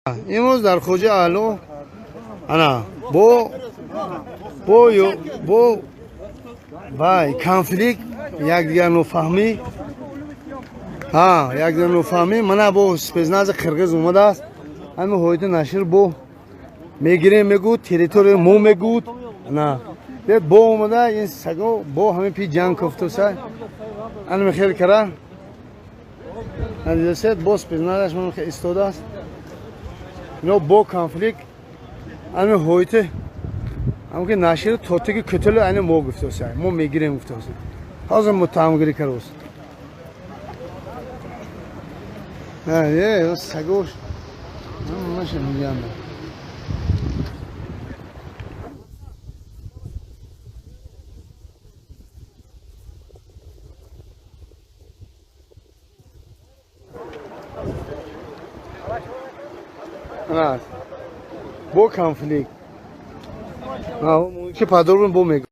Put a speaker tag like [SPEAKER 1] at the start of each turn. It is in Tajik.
[SPEAKER 1] Имрӯз дар Хоҷа Аъло ана бо вай конфликт, якдигар нофаҳмӣ, якдигар нофаҳмӣ. Мана бо спецнази қирғиз омадааст. Ҳами ҳоиди нашир бо мегирем, мегӯд, территория мо мегӯд. На бо омада ин саго бо ҳамин пи ҷанг кофтоса, анами хел кара надидасед. Бо спецназаш ман истодааст. Ино бо конфликт ами ҳоите ам ки нашир тотиги кӯтело ани мо гуфтоса, мо мегирем гуфтоса. Ҳозир муттаҳамгирӣ карост. Сагош маша мегӯям. Бо конфликт ки падорбун бо мегӯ.